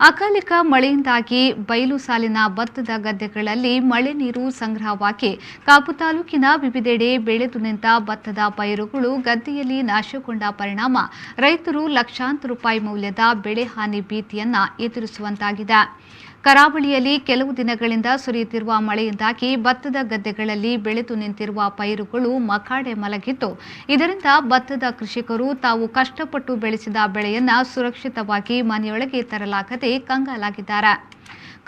ಅಕಾಲಿಕ ಮಳೆಯಿಂದಾಗಿ ಬಯಲು ಸಾಲಿನ ಭತ್ತದ ಗದ್ದೆಗಳಲ್ಲಿ ಮಳೆ ನೀರು ಸಂಗ್ರಹವಾಗಿ ಕಾಪು ತಾಲೂಕಿನ ವಿವಿಧೆಡೆ ಬೆಳೆದು ನಿಂತ ಭತ್ತದ ಪೈರುಗಳು ಗದ್ದೆಯಲ್ಲಿ ನಾಶಗೊಂಡ ಪರಿಣಾಮ ರೈತರು ಲಕ್ಷಾಂತರ ರೂಪಾಯಿ ಮೌಲ್ಯದ ಬೆಳೆ ಹಾನಿ ಭೀತಿಯನ್ನ ಎದುರಿಸುವಂತಾಗಿದೆ. ಕರಾವಳಿಯಲ್ಲಿ ಕೆಲವು ದಿನಗಳಿಂದ ಸುರಿಯುತ್ತಿರುವ ಮಳೆಯಿಂದಾಗಿ ಭತ್ತದ ಗದ್ದೆಗಳಲ್ಲಿ ಬೆಳೆದು ನಿಂತಿರುವ ಪೈರುಗಳು ಮಕಾಡೆ ಮಲಗಿದ್ದು, ಇದರಿಂದ ಭತ್ತದ ಕೃಷಿಕರು ತಾವು ಕಷ್ಟಪಟ್ಟು ಬೆಳೆಸಿದ ಬೆಳೆಯನ್ನು ಸುರಕ್ಷಿತವಾಗಿ ಮನೆಯೊಳಗೆ ತರಲಾಗದೆ ಕಂಗಾಲಾಗಿದ್ದಾರೆ.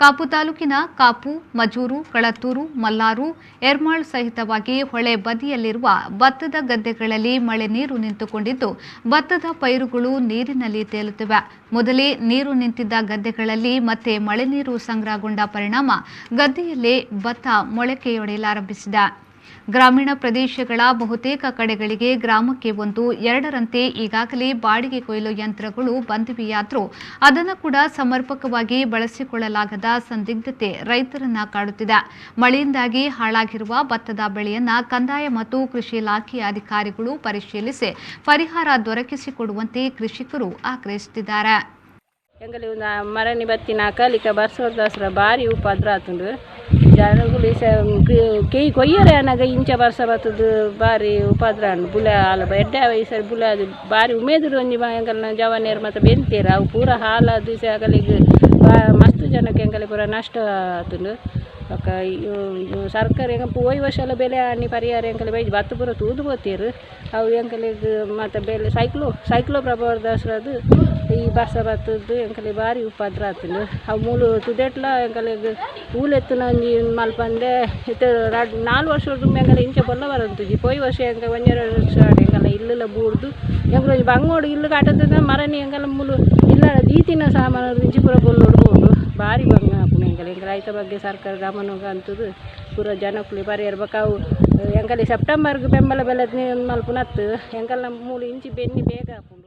ಕಾಪು ತಾಲೂಕಿನ ಕಾಪು, ಮಜೂರು, ಕಳತ್ತೂರು, ಮಲ್ಲಾರು, ಎರ್ಮಾಳ್ ಸಹಿತವಾಗಿ ಹೊಳೆ ಬದಿಯಲ್ಲಿರುವ ಭತ್ತದ ಗದ್ದೆಗಳಲ್ಲಿ ಮಳೆ ನೀರು ನಿಂತುಕೊಂಡಿದ್ದು, ಭತ್ತದ ಪೈರುಗಳು ನೀರಿನಲ್ಲಿ ತೇಲುತ್ತಿವೆ. ಮೊದಲೇ ನೀರು ನಿಂತಿದ್ದ ಗದ್ದೆಗಳಲ್ಲಿ ಮತ್ತೆ ಮಳೆ ನೀರು ಸಂಗ್ರಹಗೊಂಡ ಪರಿಣಾಮ ಗದ್ದೆಯಲ್ಲೇ ಭತ್ತ ಮೊಳಕೆಯೊಡೆಯಲಾರಂಭಿಸಿದೆ. ಗ್ರಾಮೀಣ ಪ್ರದೇಶಗಳ ಬಹುತೇಕ ಕಡೆಗಳಿಗೆ ಗ್ರಾಮಕ್ಕೆ ಒಂದು ಎರಡರಂತೆ ಈಗಾಗಲೇ ಬಾಡಿಗೆ ಕೊಯ್ಲು ಯಂತ್ರಗಳು ಬಂದಿವೆಯಾದರೂ ಅದನ್ನು ಕೂಡ ಸಮರ್ಪಕವಾಗಿ ಬಳಸಿಕೊಳ್ಳಲಾಗದ ಸಂದಿಗ್ಧತೆ ರೈತರನ್ನ ಕಾಡುತ್ತಿದೆ. ಮಳೆಯಿಂದಾಗಿ ಹಾಳಾಗಿರುವ ಭತ್ತದ ಬೆಳೆಯನ್ನ ಕಂದಾಯ ಮತ್ತು ಕೃಷಿ ಇಲಾಖೆಯ ಅಧಿಕಾರಿಗಳು ಪರಿಶೀಲಿಸಿ ಪರಿಹಾರ ದೊರಕಿಸಿಕೊಡುವಂತೆ ಕೃಷಿಕರು ಆಗ್ರಹಿಸುತ್ತಿದ್ದಾರೆ. ಮರಣಿ ಬತ್ತಿನ ಅಕಾಲಿಕ ಬರ್ಸೋದಾಸ್ರ ಭಾರಿ ಉಪದ್ರ ಆತುಂಡು. ಜನಗಳು ಕೆಯ್ ಕೊಯ್ಯರೆ ಅನಗ ಇಂಚ ಬರ್ಸ ಬತ್ತದು ಭಾರಿ ಉಪದ್ರ ಉಂಡು. ಬುಲೆ ಹಾಲು ಎಡ್ಡೆ ಈ ಸರಿ ಬುಲೆ ಅದು ಭಾರಿ ಉಮೇದುಡು ಒಂಜಿ ಎಂಕಲ್ನ ಜವಾನಿಯರು ಮತ್ತು ಬೆಂತೀರ ಅವು ಪೂರ ಹಾಲಾದು ಅಗಲಿಗೆ ಮಸ್ತ್ ಜನಕ್ಕೆ ಎಂಕಲೆ ಪೂರ ನಷ್ಟ ಆತುಂಡು. ಬೊಕ್ಕ ಸರ್ಕಾರ ಎಂಕ ಪೋಯಿ ವರ್ಷ ಎಲ್ಲ ಬೆಲೆ ಆನಿ ಪರಿಹಾರ ಎಂಕಲೆ ಬೈಜ್ ಬತ್ತು ಪೂರ ತೂದು ಪೋತೀರು. ಅವು ಎಂಕಲೆಗ್ ಮತ್ತು ಬೆಲೆ ಸೈಕ್ಲೋ ಸೈಕ್ಲೋ ಪ್ರಭಾವದಾಸ್ರದು ಈ ಬರ್ಸ ಬತ್ತದ್ದು ಎಂಕಲೆ ಭಾರಿ ಉಪದ್ರ ಆತುಂಡು. ಅವು ಮೂಲು ತುದೆಟ್ಲ ಎಂಕಲೆಗ್ ಊಲೆತ್ತುನ ಒಂಜಿ ಮಲ್ಪಂದೆ ಇತ್ತೆ ರಡ್ಡ್ ನಾಲ್ ವರ್ಷ ಎಂಕಲೆ ಇಂಚ ಬೊಲ್ಲ ಬರೊಂತುಜಿ. ಪೋಯಿ ವರ್ಷ ಎಂಕ ಒಂಜೆರಡು ವರ್ಷ ಎಂಕಲ ಇಲ್ಲುಲ ಬೂರ್ದು ಎಂಕುಲು ಒಂಜಿ ಬಂಗೋಡು ಇಲ್ಲು ಕಾಟದ ಮರನಿ ಎಂಕಲ ಮೂಲು ಇಲ್ಲ ದೀತಿನ ಸಾಮಾನು ಇಂಚಿ ಪೂರ ಬೊಲ್ಲೊಡು ಪೋಂಡು ಭಾರಿ ಬಂಗ ಆಪುಂಡು. ಎಂಕಲೆ ಎಂಕಲೆ ಐತ ಬಗ್ಗೆ ಸರ್ಕಾರ ಗಮನ ಅಂತದು ಪೂರ ಜನಕ್ಕುಲು ಪರಿಹಾರ ಬೊಕ ಅವು ಎಂಕಲೆ ಸೆಪ್ಟೆಂಬರ್ಗ್ ಬೆಂಬಲ ಬೆಲೆ ಮಲ್ಪುನತ್ತು ಎಂಕಲ್ನ ಮೂಲು ಇಂಚಿ ಬೆನ್ನಿ ಬೇಗ ಆಪುಂಡು.